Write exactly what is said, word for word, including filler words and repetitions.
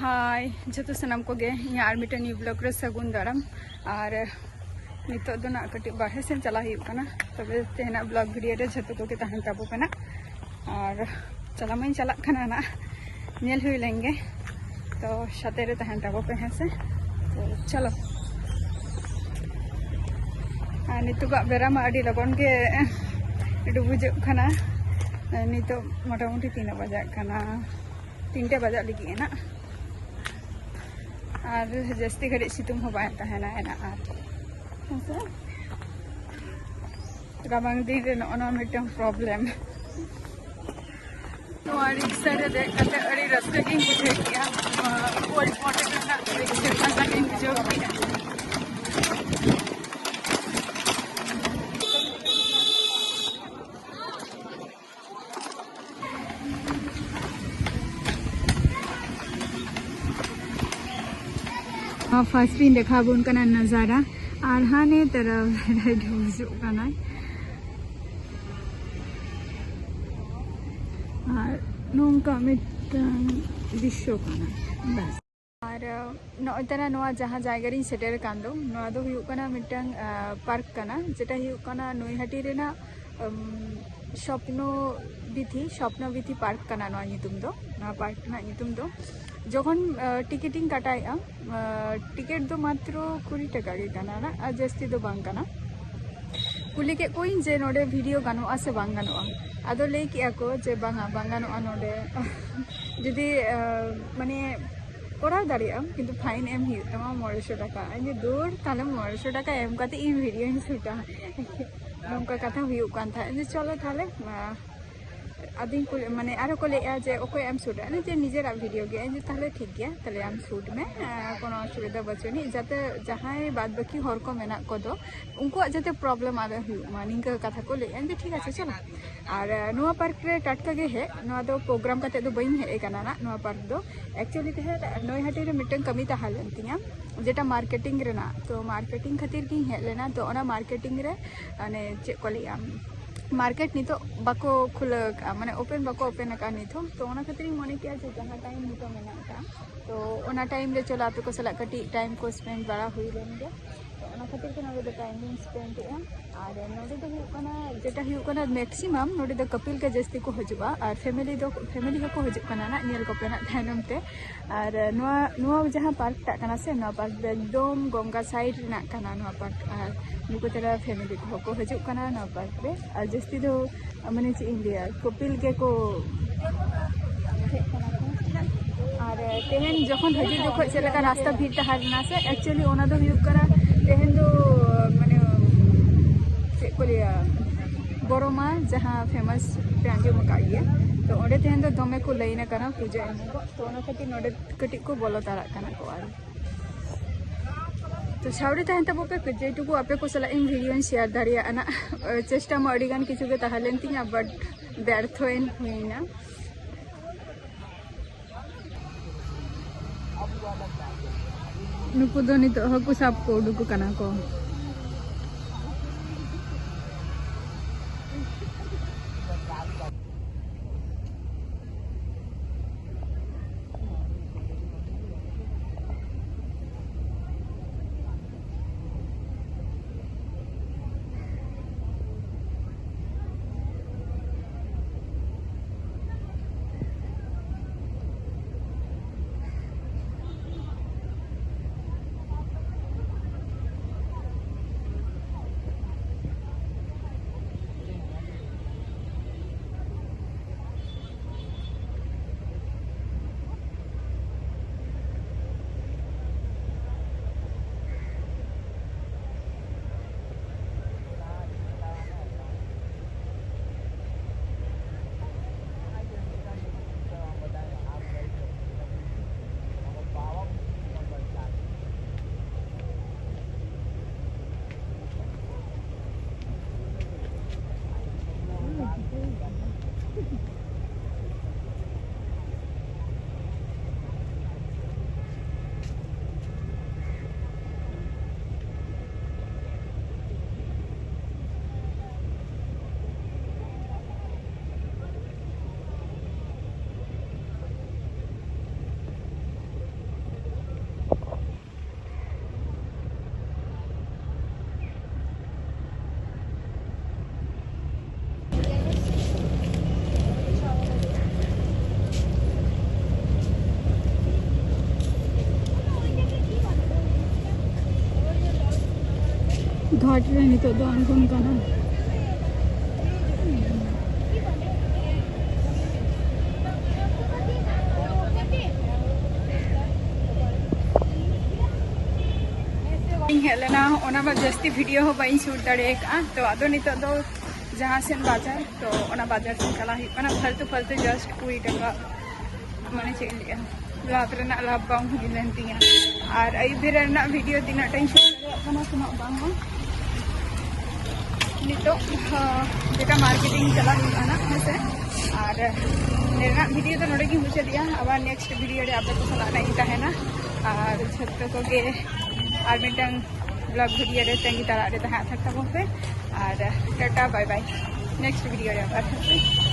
ᱦᱟᱭ ᱡᱚᱛᱚ ᱥᱟᱱᱟᱢ ᱠᱚᱜᱮ, ᱤᱧᱟᱹᱜ ᱟᱨ ᱢᱤᱫᱴᱮᱱ ᱱᱤᱭᱩ ᱵᱞᱚᱜ ᱨᱮ ᱥᱟᱹᱜᱩᱱ ᱫᱟᱨᱟᱢ᱾ ᱟᱨ ᱱᱤᱛᱚᱜ ᱫᱚ ᱱᱟᱜ ᱠᱟᱹᱴᱤᱡ ᱵᱟᱨᱦᱮ ᱥᱮᱱ ᱪᱟᱞᱟᱜ ᱦᱩᱭᱩᱜ ᱠᱟᱱᱟ, ᱛᱚᱵᱮ ᱛᱮᱦᱮᱧᱟᱜ ᱵᱞᱚᱜ ᱵᱷᱤᱰᱤᱭᱳ ᱨᱮ ᱡᱚᱛᱚ ᱠᱚᱜᱮ ᱛᱟᱦᱮᱱ ᱛᱟᱵᱚ ᱠᱟᱱᱟ᱾ ᱟᱨ ᱪᱟᱞᱟᱣ ᱢᱟᱧ ᱪᱟᱞᱟᱜ ᱠᱟᱱᱟ ᱱᱟᱜ, ᱧᱮᱞ ᱦᱩᱭ ᱞᱮᱱ ᱜᱮ, ᱛᱚ ᱥᱟᱛᱮ ᱨᱮ ᱛᱟᱦᱮᱱ ᱛᱟᱵᱚ ᱯᱮ, ᱦᱮᱸ ᱥᱮ? ᱛᱚ ᱪᱚᱞᱚ᱾ ᱟᱨ ᱱᱤᱛᱚᱜᱟᱜ ᱵᱮᱲᱟ ᱢᱟ ᱟᱹᱰᱤ ᱞᱚᱜᱚᱱ ᱜᱮ ᱰᱩᱵᱩᱡᱚᱜ ᱠᱟᱱᱟ᱾ ᱱᱤᱛᱚᱜ ᱢᱚᱴᱟᱢᱩᱴᱤ ᱛᱤᱱᱟᱹᱜ ᱵᱟᱡᱟᱜ ᱠᱟᱱᱟ? ᱛᱤᱱᱴᱮ ᱵᱟᱡᱟᱜ ᱞᱟᱹᱜᱤᱫ ᱮᱱᱟ᱾ ᱟᱨ ᱡᱟᱹᱥᱛᱤ ᱜᱷᱟᱹᱲᱤᱡ ᱥᱤᱛᱩᱝ ᱦᱚᱸ ᱵᱟᱭ ᱛᱟᱦᱮᱱᱟ ᱮᱱᱟ᱾ ᱟᱨ ᱦᱮᱸᱥᱮ, ᱨᱟᱵᱟᱝ ᱫᱤᱱ ᱨᱮ ᱱᱚᱜᱼᱚ ᱱᱚᱣᱟ ᱢᱤᱫᱴᱟᱝ ᱯᱨᱚᱵᱞᱮᱢ᱾ ᱱᱚᱣᱟ ᱨᱤᱠᱥᱟ ᱨᱮ ᱫᱮᱡ ᱠᱟᱛᱮ ᱟᱹᱰᱤ ᱨᱟᱹᱥᱠᱟᱹ ᱜᱤᱧ ᱵᱩᱡᱷᱟᱹᱣ ᱠᱮᱜᱼᱟ᱾ ᱱᱚᱣᱟ ᱳᱞᱰ ᱢᱚᱰᱮᱞ ᱨᱮᱱᱟᱜ ᱨᱤᱠᱥᱟ ᱜᱤᱧ ᱵᱩᱡᱷᱟᱹᱣ ᱠᱮᱜᱼᱟ᱾ ᱯᱷᱟᱨᱥᱴ ᱤᱧ ᱫᱮᱠᱷᱟᱣ ᱟᱵᱚᱱ ᱠᱟᱱᱟ ᱱᱟᱡᱟᱨᱟ, ᱟᱨ ᱦᱟᱱᱮ ᱛᱟᱨᱟ ᱰᱩᱵᱩᱡᱚᱜ ᱠᱟᱱᱟᱭ᱾ ᱟᱨ ᱱᱚᱝᱠᱟ ᱢᱤᱫᱴᱟᱝ ᱫᱨᱤᱥᱥᱚ ᱠᱟᱱᱟ᱾ ᱵᱟᱥ᱾ ᱟᱨ ᱱᱚᱜᱼᱚᱭ ᱛᱟᱨᱟ ᱱᱚᱣᱟ ᱡᱟᱦᱟᱸ ᱡᱟᱭᱜᱟ ᱨᱤᱧ ᱥᱮᱴᱮᱨ ᱟᱠᱟᱱ ᱫᱚ, ᱱᱚᱣᱟ ᱫᱚ ᱦᱩᱭᱩᱜ ᱠᱟᱱᱟ ᱢᱤᱫᱴᱟᱝ ᱯᱟᱨᱠ ᱠᱟᱱᱟ, ᱡᱮᱴᱟ ᱦᱩᱭᱩᱜ ᱠᱟᱱᱟ ᱱᱚᱭᱦᱟᱴᱤ ᱨᱮᱱᱟᱜ ᱥᱚᱯᱱᱚ ᱵᱤᱛᱷᱤ, ᱥᱚᱯᱱᱚ ᱵᱤᱛᱷᱤ ᱯᱟᱨᱠ ᱠᱟᱱᱟ ᱱᱚᱣᱟ ᱧᱩᱛᱩᱢ ᱫᱚ, ᱱᱚᱣᱟ ᱯᱟᱨᱠ ᱨᱮᱱᱟᱜ ᱧᱩᱛᱩᱢ ᱫᱚ᱾ ᱡᱚᱠᱷᱚᱱ ᱴᱤᱠᱤᱴ ᱤᱧ ᱠᱟᱴᱟᱣᱮᱫᱼᱟ, ᱴᱤᱠᱤᱴ ᱫᱚ ᱢᱟᱛᱨᱚ ᱠᱩᱲᱤ ᱴᱟᱠᱟ ᱜᱮ ᱠᱟᱱᱟ ᱟᱨ ᱡᱟᱹᱥᱛᱤ ᱫᱚ ᱵᱟᱝ ᱠᱟᱱᱟ᱾ ᱠᱩᱞᱤ ᱠᱮᱫ ᱠᱚᱣᱟᱧ ᱡᱮ ᱱᱚᱰᱮ ᱵᱷᱤᱰᱤᱭᱳ ᱜᱟᱱᱚᱜᱼᱟ ᱥᱮ ᱵᱟᱝ ᱜᱟᱱᱚᱜᱼᱟ᱾ ᱟᱫᱚ ᱞᱟᱹᱭ ᱠᱮᱜᱼᱟ ᱠᱚ ᱡᱮ ᱵᱟᱝᱟ, ᱵᱟᱝ ᱜᱟᱱᱚᱜᱼᱟ ᱱᱚᱰᱮ᱾ ᱡᱩᱫᱤ ᱢᱟᱱᱮ ᱠᱚᱨᱟᱣ ᱫᱟᱲᱮᱭᱟᱜ ᱟᱢ, ᱠᱤᱱᱛᱩ ᱯᱷᱟᱭᱤᱱ ᱮᱢ ᱦᱩᱭᱩᱜ ᱛᱟᱢᱟ ᱢᱚᱬᱮ ᱥᱚ ᱴᱟᱠᱟ᱾ ᱤᱧ ᱫᱚ ᱫᱩᱨ, ᱛᱟᱦᱞᱮ ᱢᱚᱬᱮ ᱥᱚ ᱴᱟᱠᱟ ᱮᱢ ᱠᱟᱛᱮ ᱤᱧ ᱵᱷᱤᱰᱤᱭᱳᱧ ᱥᱩᱴᱟ᱾ ᱱᱚᱝᱠᱟ ᱠᱟᱛᱷᱟ ᱦᱩᱭᱩᱜ ᱠᱟᱱ ᱛᱟᱦᱮᱸᱫ᱾ ᱤᱧ ᱫᱚ ᱪᱚᱞᱚ ᱛᱟᱦᱞᱮ, ᱟᱫᱚᱧ ᱠᱩᱞᱤ, ᱢᱟᱱᱮ ᱟᱨᱚ ᱠᱚ ᱞᱟᱹᱭᱮᱜᱼᱟ ᱡᱮ ᱚᱠᱚᱭᱟᱜ ᱮᱢ ᱥᱩᱴᱟ? ᱤᱧ ᱫᱚ ᱡᱮ ᱱᱤᱡᱮᱨᱟᱜ ᱵᱷᱤᱰᱤᱭᱳ ᱜᱮ᱾ ᱤᱧ ᱫᱚ ᱛᱟᱦᱞᱮ ᱴᱷᱤᱠ ᱜᱮᱭᱟ, ᱛᱟᱦᱞᱮ ᱟᱢ ᱥᱩᱴ ᱢᱮ, ᱠᱳᱱᱳ ᱚᱥᱩᱵᱤᱫᱷᱟ ᱵᱟᱹᱪᱩᱜ ᱟᱹᱱᱤᱡ, ᱡᱟᱛᱮ ᱡᱟᱦᱟᱸᱭ ᱵᱟᱫ ᱵᱟᱹᱠᱤ ᱦᱚᱲ ᱠᱚ ᱢᱮᱱᱟᱜ ᱠᱚᱫᱚ ᱩᱱᱠᱩᱣᱟᱜ ᱡᱟᱛᱮ ᱯᱨᱚᱵᱞᱮᱢ ᱟᱞᱚ ᱦᱩᱭᱩᱜ ᱢᱟ, ᱱᱤᱝᱠᱟᱹ ᱠᱟᱛᱷᱟ ᱠᱚ ᱞᱟᱹᱭᱮᱜᱼᱟ᱾ ᱤᱧ ᱫᱚ ᱴᱷᱤᱠ ᱟᱪᱷᱮ, ᱪᱚᱞᱚ᱾ ᱟᱨ ᱱᱚᱣᱟ ᱯᱟᱨᱠ ᱨᱮ ᱴᱟᱴᱠᱟ ᱜᱮ ᱦᱮᱡ, ᱱᱚᱣᱟ ᱫᱚ ᱯᱨᱳᱜᱨᱟᱢ ᱠᱟᱛᱮ ᱫᱚ ᱵᱟᱹᱧ ᱦᱮᱡ ᱟᱠᱟᱱᱟ ᱱᱟᱜ᱾ ᱱᱚᱣᱟ ᱯᱟᱨᱠ ᱫᱚ ᱮᱠᱪᱩᱭᱮᱞᱤ ᱛᱟᱦᱮᱸ ᱱᱚᱭᱦᱟᱴᱤ ᱨᱮ ᱢᱤᱫᱴᱟᱝ ᱠᱟᱹᱢᱤ ᱛᱟᱦᱮᱸ ᱞᱮᱱ ᱛᱤᱧᱟ, ᱡᱮᱴᱟ ᱢᱟᱨᱠᱮᱴᱤᱝ ᱨᱮᱱᱟᱜ᱾ ᱛᱚ ᱢᱟᱨᱠᱮᱴᱤᱝ ᱠᱷᱟᱹᱛᱤᱨ ᱜᱤᱧ ᱦᱮᱡ ᱞᱮᱱᱟ᱾ ᱛᱚ ᱚᱱᱟ ᱢᱟᱨᱠᱮᱴᱤᱝ ᱨᱮ ᱢᱟᱱᱮ ᱪᱮᱫ ᱠᱚ ᱞᱟᱹᱭᱟ, ᱢᱟᱨᱠᱮᱴ ᱱᱤᱛᱚᱜ ᱵᱟᱠᱚ ᱠᱷᱩᱞᱟᱹᱣ ᱟᱠᱟᱫᱼᱟ, ᱢᱟᱱᱮ ᱳᱯᱮᱱ ᱵᱟᱠᱚ ᱳᱯᱮᱱ ᱟᱠᱟᱫᱼᱟ ᱱᱤᱛ ᱦᱚᱸ᱾ ᱛᱚ ᱚᱱᱟ ᱠᱷᱟᱹᱛᱤᱨ ᱤᱧ ᱢᱚᱱᱮ ᱠᱮᱜᱼᱟ ᱡᱮ ᱡᱟᱦᱟᱸ ᱴᱟᱭᱤᱢ ᱱᱤᱛᱚᱜ ᱢᱮᱱᱟᱜ ᱟᱠᱟᱫᱼᱟ, ᱛᱚ ᱚᱱᱟ ᱴᱟᱭᱤᱢ ᱨᱮ ᱪᱚᱞᱚ ᱟᱯᱮ ᱠᱚ ᱥᱟᱞᱟᱜ ᱠᱟᱹᱴᱤᱡ ᱴᱟᱭᱤᱢ ᱠᱚ ᱥᱯᱮᱱᱰ ᱵᱟᱲᱟ ᱦᱩᱭ ᱞᱮᱱ ᱜᱮ᱾ ᱛᱚ ᱚᱱᱟ ᱠᱷᱟᱹᱛᱤᱨ ᱛᱮ ᱱᱚᱰᱮ ᱫᱚ ᱴᱟᱭᱤᱢ ᱤᱧ ᱥᱯᱮᱱᱰ ᱮᱫᱼᱟ᱾ ᱟᱨ ᱱᱚᱰᱮ ᱫᱚ ᱦᱩᱭᱩᱜ ᱠᱟᱱᱟ, ᱡᱮᱴᱟ ᱦᱩᱭᱩᱜ ᱠᱟᱱᱟ ᱢᱮᱠᱥᱤᱢᱟᱢ ᱱᱚᱰᱮ ᱫᱚ ᱠᱟᱯᱤᱞ ᱜᱮ ᱡᱟᱹᱥᱛᱤ ᱠᱚ ᱦᱤᱡᱩᱜᱼᱟ, ᱟᱨ ᱯᱷᱮᱢᱮᱞᱤ ᱫᱚ, ᱯᱷᱮᱢᱮᱞᱤ ᱦᱚᱸᱠᱚ ᱦᱤᱡᱩᱜ ᱠᱟᱱᱟ ᱱᱟᱜ, ᱧᱮᱞ ᱠᱚᱯᱮ ᱱᱟᱜ ᱛᱟᱭᱱᱚᱢ ᱛᱮ᱾ ᱟᱨ ᱱᱚᱣᱟ, ᱱᱚᱣᱟ ᱡᱟᱦᱟᱸ ᱯᱟᱨᱠ ᱴᱟᱜ ᱠᱟᱱᱟ ᱥᱮ, ᱱᱚᱣᱟ ᱯᱟᱨᱠ ᱫᱚ ᱮᱠᱫᱚᱢ ᱜᱚᱝᱜᱟ ᱥᱟᱭᱤᱰ ᱨᱮᱱᱟᱜ ᱠᱟᱱᱟ ᱱᱚᱣᱟ ᱯᱟᱨᱠ᱾ ᱟᱨ ᱱᱩᱠᱩ ᱛᱟᱨᱟ ᱯᱷᱮᱢᱮᱞᱤ ᱠᱚᱦᱚᱸ ᱠᱚ ᱦᱤᱡᱩᱜ ᱠᱟᱱᱟ ᱱᱚᱣᱟ ᱯᱟᱨᱠ ᱨᱮ᱾ ᱟᱨ ᱡᱟᱹᱥᱛᱤ ᱫᱚ ᱢᱟᱱᱮ ᱪᱮᱫ ᱤᱧ ᱞᱟᱹᱭᱟ, ᱠᱚᱯᱤᱞ ᱜᱮᱠᱚ ᱦᱮᱡ ᱠᱟᱱᱟ ᱠᱚ᱾ ᱟᱨ ᱛᱮᱦᱮᱧ ᱡᱚᱠᱷᱚᱱ ᱦᱤᱡᱩᱜ ᱡᱚᱠᱷᱚᱱ ᱪᱮᱫ ᱞᱮᱠᱟ ᱨᱟᱥᱛᱟ ᱵᱷᱤᱲ ᱛᱟᱦᱮᱸ ᱞᱮᱱᱟ ᱥᱮ, ᱮᱠᱪᱩᱭᱮᱞᱤ ᱚᱱᱟ ᱫᱚ ᱦᱩᱭᱩᱜ ᱠᱟᱱᱟ ᱛᱮᱦᱮᱧ ᱫᱚ ᱢᱟᱱᱮ ᱪᱮᱫ ᱠᱚ ᱞᱟᱹᱭᱟ, ᱵᱚᱨᱚᱢᱟ ᱡᱟᱦᱟᱸ ᱯᱷᱮᱢᱟᱥ ᱯᱮ ᱟᱸᱡᱚᱢ ᱟᱠᱟᱫ ᱜᱮᱭᱟ, ᱛᱚ ᱚᱸᱰᱮ ᱛᱮᱦᱮᱧ ᱫᱚ ᱫᱚᱢᱮ ᱠᱚ ᱞᱟᱭᱤᱱ ᱟᱠᱟᱱᱟ ᱯᱩᱡᱟᱹ ᱮᱢ ᱞᱟᱹᱜᱤᱫ, ᱛᱚ ᱚᱱᱟ ᱠᱷᱟᱹᱛᱤᱨ ᱱᱚᱰᱮ ᱠᱟᱹᱴᱤᱡ ᱠᱚ ᱵᱚᱞᱚ ᱛᱟᱨᱟᱜ ᱠᱟᱱᱟ ᱠᱚ᱾ ᱟᱨ ᱛᱚ ᱥᱟᱣᱲᱤ ᱛᱟᱦᱮᱱ ᱛᱟᱵᱚ ᱯᱮ, ᱡᱮᱴᱩᱠᱩ ᱟᱯᱮ ᱠᱚ ᱥᱟᱞᱟᱜ ᱤᱧ ᱵᱷᱤᱰᱤᱭᱳᱧ ᱥᱮᱭᱟᱨ ᱫᱟᱲᱮᱭᱟᱜᱼᱟ ᱱᱟᱜ᱾ ᱪᱮᱥᱴᱟ ᱢᱟ ᱟᱹᱰᱤ ᱜᱟᱱ ᱠᱤᱪᱷᱩ ᱜᱮ ᱛᱟᱦᱮᱸ ᱞᱮᱱ ᱛᱤᱧᱟᱹ, ᱵᱟᱴ ᱵᱮᱨᱛᱷᱚᱭᱮᱱ ᱦᱩᱭᱱᱟ᱾ ᱱᱩᱠᱩ ᱫᱚ ᱱᱤᱛᱚᱜ ᱦᱟᱹᱠᱩ ᱥᱟᱵ ᱠᱚ ᱩᱰᱩᱠ ᱟᱠᱟᱱᱟ ᱠᱚ᱾ ᱜᱷᱟᱴ ᱨᱮ ᱱᱤᱛᱚᱜ ᱫᱚ ᱟᱬᱜᱚᱱ ᱠᱟᱱᱟ᱾ ᱤᱧ ᱦᱮᱡ ᱞᱮᱱᱟ, ᱚᱱᱟ ᱢᱟ ᱡᱟᱹᱥᱛᱤ ᱵᱷᱤᱰᱤᱭᱳ ᱦᱚᱸ ᱵᱟᱹᱧ ᱥᱩᱴ ᱫᱟᱲᱮ ᱟᱠᱟᱫᱼᱟ᱾ ᱛᱚ ᱟᱫᱚ ᱱᱤᱛᱚᱜ ᱫᱚ ᱡᱟᱦᱟᱸ ᱥᱮᱫ ᱵᱟᱡᱟᱨ, ᱛᱚ ᱚᱱᱟ ᱵᱟᱡᱟᱨ ᱥᱮᱫ ᱪᱟᱞᱟᱜ ᱦᱩᱭᱩᱜ ᱠᱟᱱᱟ᱾ ᱯᱷᱟᱞᱛᱩ ᱯᱷᱟᱞᱛᱩ ᱡᱟᱥᱴ ᱠᱩᱲᱤ ᱴᱟᱠᱟ, ᱢᱟᱱᱮ ᱪᱮᱫ ᱤᱧ ᱞᱟᱹᱭᱟ, ᱞᱟᱵᱷ ᱨᱮᱱᱟᱜ ᱞᱟᱵᱷ ᱵᱟᱝ ᱦᱩᱭ ᱞᱮᱱ ᱛᱤᱧᱟ᱾ ᱟᱨ ᱟᱹᱭᱩᱵ ᱵᱮᱨ ᱨᱮᱱᱟᱜ ᱵᱷᱤᱰᱤᱭᱳ ᱛᱤᱱᱟᱹᱜ ᱴᱟᱧ ᱥᱩᱴ ᱫᱟᱲᱮᱭᱟᱜ ᱠᱟᱱᱟ ᱛᱤᱱᱟᱹᱜ ᱵᱟᱝ ᱵᱟᱝ᱾ ᱱᱤᱛᱚᱜ ᱡᱮᱴᱟ ᱢᱟᱨᱠᱮᱴᱤᱝ ᱪᱟᱞᱟᱜ ᱦᱩᱭᱩᱜᱼᱟ ᱱᱟᱜ, ᱦᱮᱸ ᱥᱮ᱾ ᱟᱨ ᱱᱚᱰᱮᱱᱟᱜ ᱵᱷᱤᱰᱤᱭᱳ ᱫᱚ ᱱᱚᱰᱮ ᱜᱤᱧ ᱢᱩᱪᱟᱹᱫᱮᱜᱼᱟ᱾ ᱟᱵᱟᱨ ᱱᱮᱠᱥᱴ ᱵᱷᱤᱰᱤᱭᱳ ᱨᱮ ᱟᱯᱮ ᱠᱚ ᱥᱟᱞᱟᱜ ᱱᱟᱜ ᱤᱧ ᱛᱟᱦᱮᱱᱟ᱾ ᱟᱨ ᱡᱷᱚᱛᱚ ᱠᱚᱜᱮ ᱟᱨ ᱢᱤᱫᱴᱟᱝ ᱵᱞᱚᱜ ᱵᱷᱤᱰᱤᱭᱳ ᱨᱮ ᱛᱟᱺᱜᱤ ᱛᱟᱲᱟᱜ ᱨᱮ ᱛᱟᱦᱮᱸ ᱛᱷᱟᱠ ᱛᱟᱵᱚᱱ ᱯᱮ᱾ ᱟᱨ ᱴᱟᱴᱟ, ᱵᱟᱭ ᱵᱟᱭ, ᱱᱮᱠᱥᱴ ᱵᱷᱤᱰᱤᱭᱳ ᱨᱮ ᱟᱵᱟᱨ, ᱦᱮᱸ ᱥᱮ᱾